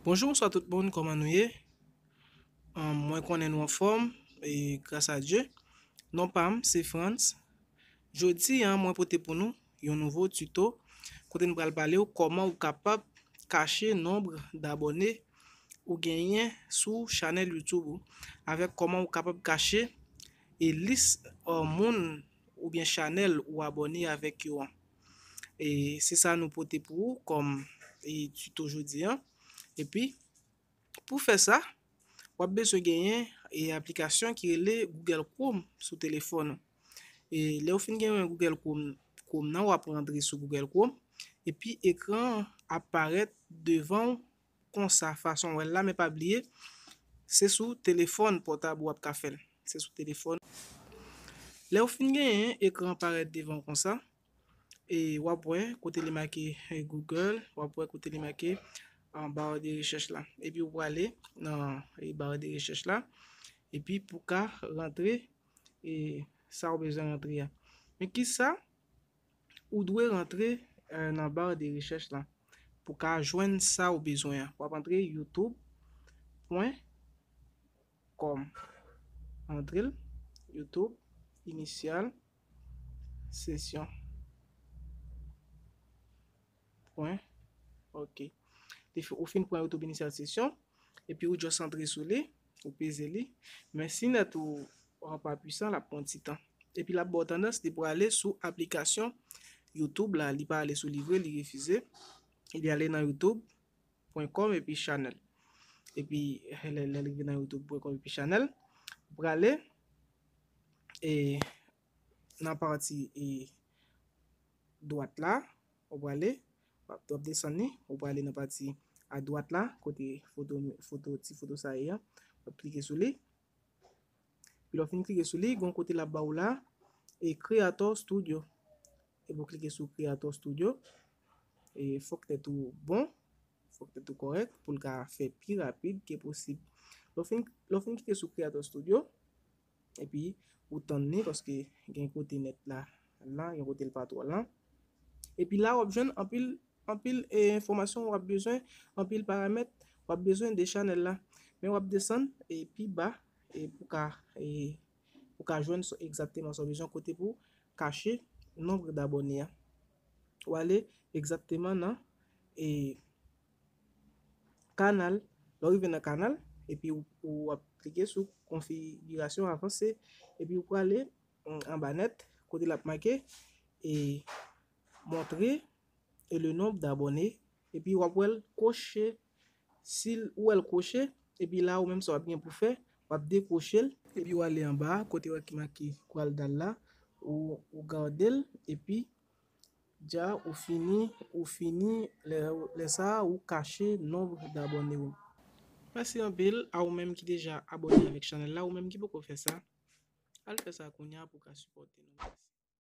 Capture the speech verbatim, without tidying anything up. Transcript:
Bonjou, bonswa tout moun, kòman nou ye? Ahn, mwen konnen nou anfòm, e gras a Dye. Non pa m, se Frantz. Jodi a, mwen pote pou nou yon nouvo tuto kote n pral pale w kòman ou kapab kache nonb dabòne ou genyen sou chanèl YouTube ou, avèk kòman ou kapab kache e lis, e, moun oubyen chanèl ou abòne avèk yo an. E se sa nou pote pou ou kòm, e, tuto jodi a. Epi, pou fè sa, w ap bezwen genyen, e, aplikasyon ki rele Google Chrome sou telefòn ou. E lè w fin genyen Google Chrome, Chrome nan, w ap rantre sou Google Chrome, epi ekran an ap parèt devan w konsa, fason w wè l la, men pa bliye, se sou telefòn pòtab ou ap ka fè l. Se sou telefòn. Lè w fin genyen ekran parèt devan w konsa, e w ap wè kote li make, e, Google, w ap wè kote li make, an, barre de recherche la. Epi w prale nan, e, barre de recherche la. Epi pou ka rantre, e, sa w bezwen rantre a. Men kisa ou dwe rantre, e, nan barre de recherche la pou ka jwenn sa w bezwen an. W ap antre youtube pwen kòm. Antre l, YouTube, initial session. Pwen. Ok. Li f-, ou fin pran YouTube initial session, epi ou just antre sou li, ou peze li. Men si nèt ou, ou pa pwisan, l ap pran ti tan. Epi l ap ba w tandans li prale sou aplikasyon YouTube la, li pa ale sou li vre, li refize. Li ale nan youtube pwen kòm epi chanèl. Epi lè, lè l rive nan youtube pwen kòm epi chanèl, ou prale, e, nan pati, e, dwat la, ou prale, w ap, w ap desann li, ou prale nan pati a dwat la, kote foto, foto, ti foto sa ye a, w ap klike sou li. Epi lè w fin klike sou li, gon kote l ap ba w la, e Creator Studio. Epi w klike sou Creator Studio. E fòk tèt ou bon, fòk tèt ou kòrèk pou l ka fè pi rapid ke posib. Lè w fin, lè w fin klike sou Creator Studio, epi ou tann li paske gen kote nèt la, la, gen kote l pa twò lan. Epi la w ap jwenn anpil, anpil, e, enfòmasyon w ap bezwen, anpil paramèt w ap bezwen de chanèl la. Men w ap desann, e, pi ba, e, pou ka, e, pou ka jwenn sa, egzakteman sa w bezwen kote pou kache nonb dabòne a. W ale egzakteman nan, e, kanal. Lè w rive nan kanal, epi ou, ou ap klike sou konfigirasyon avanse, epi ou prale, mm, anba nèt, kote l ap make, e, montre, e, le nombre d'abonnés, epi w ap wè l koche, si l, ou wè l koche, epi la ou menm sa w ap gen pou fè, w ap dekwoche l, epi w ale anba, kote w wè ki make kwal dal la, ou, ou gade l, epi dja ou fini, ou fini, lè, lè sa a, ou kache nonb dabòne w. Mèsi anpil a ou menm ki deja abòne avèk chanèl la, ou menm ki poko fè sa, al fè sa kounye a pou w ka sipòte nou. Mèsi.